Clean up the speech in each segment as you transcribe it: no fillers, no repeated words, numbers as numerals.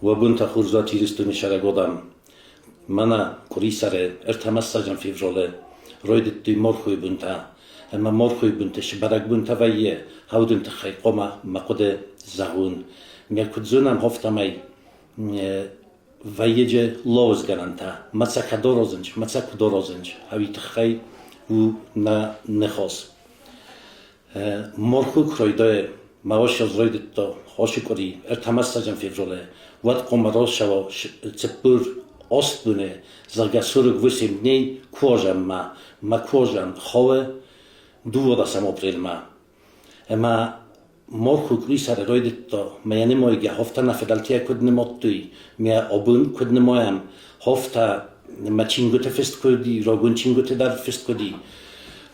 Уӕ бунтӕ хурзат Иристони сӕрӕг одам. Мӕнӕ къуырисӕры ӕртӕмӕссӕджын февралы райдыдтой морхойы бунтӕ, ӕмӕ морхойы бунты цы бӕрӕгбонтӕ вӕййы, аудын тыххӕй хъуамӕ мӕ хъуыды зӕгъон. Ме куыд зонӕм, афтӕмӕй вӕййы ловызгӕнӕнтӕ, мӕцӕкӕдорозынч, мӕцӕкудорозынч, ӕви тыххӕй у нӕ ныхас. Морхуг райдайы мӕ райдыдта хосы къуыри ӕртӕмӕссӕджын февралы, уӕд хъуымӕ цыппур остбуны, зӕгъгӕ, 48 дней кожӕммӕ, мӕ кожӕн хъӕуы дыууадӕсӕм апрелмӕ. Ӕмӕ морхуг къуисӕры райдыдта, мӕ йӕ нымайгӕ, хофтӕ нӕ фыдӕлтӕ куыд нымадтой, мӕ абон куыд нымайӕм, хофтӕ мӕ чингуыты фыст куыд и, рагон чингуыты дӕр фыст куыд и.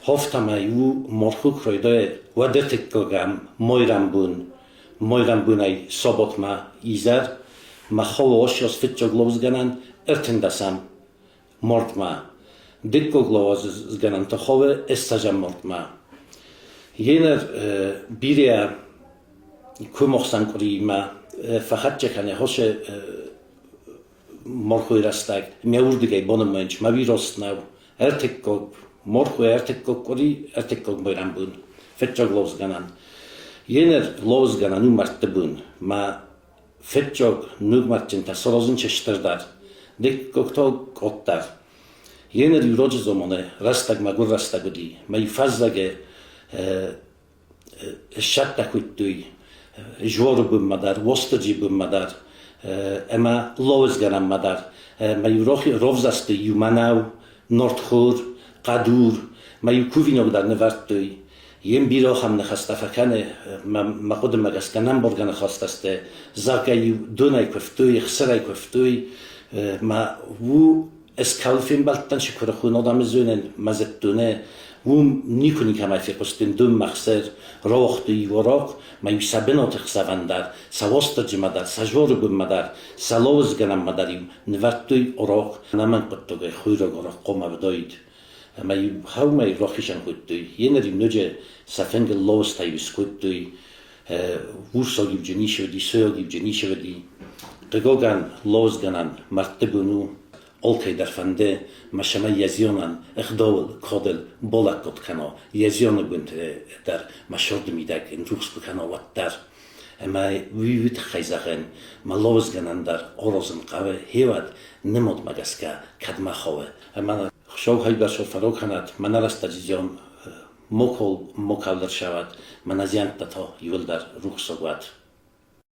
Хофтӕмӕ у морхуг райдайы уӕд ӕртыккӕгӕм майрӕмбон, майрӕмбонӕй сабатмӕ изӕр, мӕ хъӕуы ӕссӕдз фыццаг ловзгӕнӕн ӕртындӕсӕм мартмӕ, дыккаг ловзгӕнӕнты хъӕуы ссӕдзӕм мартмӕ. Еныр бирӕ куымӕхсӕн къуыриимӕ фӕхӕццӕ кӕны хосы морхой рӕстӕг, ме уырдыгӕй бонымӕнч, мӕ вирус нӕу. Ӕртыккаг морхой ӕртыккаг къуыри, ӕртыккаг майрӕмбон, фыццаг ловзгӕнӕн. Еныр ловзгӕнӕн у мӕрдты бон, мӕ фыццаг ногмӕрдджынтӕ саразын стырдӕр, дыккаг та къаддӕр. Еныр иу раджы заманы рӕстӕг мӕгуыр рӕстӕг уыди, мӕ иу фӕззӕгы ссадта кодтой Жоры бынмӕ дӕр, Уастырджийы бынмӕ дӕр ӕмӕ Лоуызгӕнӕнмӕ дӕр. Ӕмӕ-иу ровзӕрсты иу мӕнӕу, нартхор, хъӕдур, мӕ-иу кувинаг дӕр нывӕрдтой. Йе мбирӕ ахӕм ныхӕстӕ фӕкӕны, мӕ хъуыдымӕ гӕсгӕ нӕмбаргӕ ныхӕстӕ сты, зӕгъгӕ-иу донӕй куывтой, ӕхсырӕй куывтой, мӕ у Ӕз кӕуыл фембӕлдтӕн Шукурыхъуы адӕмы зонӕн мӕ зыдтоны, уым никуы никӕмӕй фехъуыстон донмӕхсыр, рохты иу мӕ иу сӕ бынаты хсӕвӕн дӕр, сӕ Уастырджимӕ дӕр, сӕ Жорыгуынмӕ дӕр, сӕ Лоуызгӕнӕнмӕ дӕр-иу нывӕрдтой урок, ӕнӕмӕнг хъуыддагӕй хойраг урок хъуамӕ уыдаид. Ӕмӕ-иу хъӕумӕ рахизӕн кодтой, еныр-иу ноджы сӕ фынгыл лоуызтӕ-иу скодтой, урсаг-иу дзы ницы уыди, сойаг-иу дзы ницы уыди. Хъыгагӕн, лоуызгӕнӕн мӕрдты бон у, алкӕй дӕр фӕнды, мӕ цӕмӕй йӕ зионӕн ӕгъдауыл, кадыл балӕггад кӕна, йӕ зионы бынты дӕр мӕ сырды мидӕг ын рухс куы кӕна, уӕддӕр. Ӕмӕ уый уый тыххӕй зӕгъын, мӕ лоуызгӕнӕн дӕр аразын хъӕуы, хеуӕд нымадмӕ гӕсгӕ кӕдмӕ хауы. Ӕмӕ Хуыцау хайбӕрцыл фӕрог кӕнӕд, мӕнӕ рӕстӕджы зиан мокол мокалдӕр сӕуӕд, мӕнӕ зиӕнттӕ та иуылдӕр рухсаг уӕд.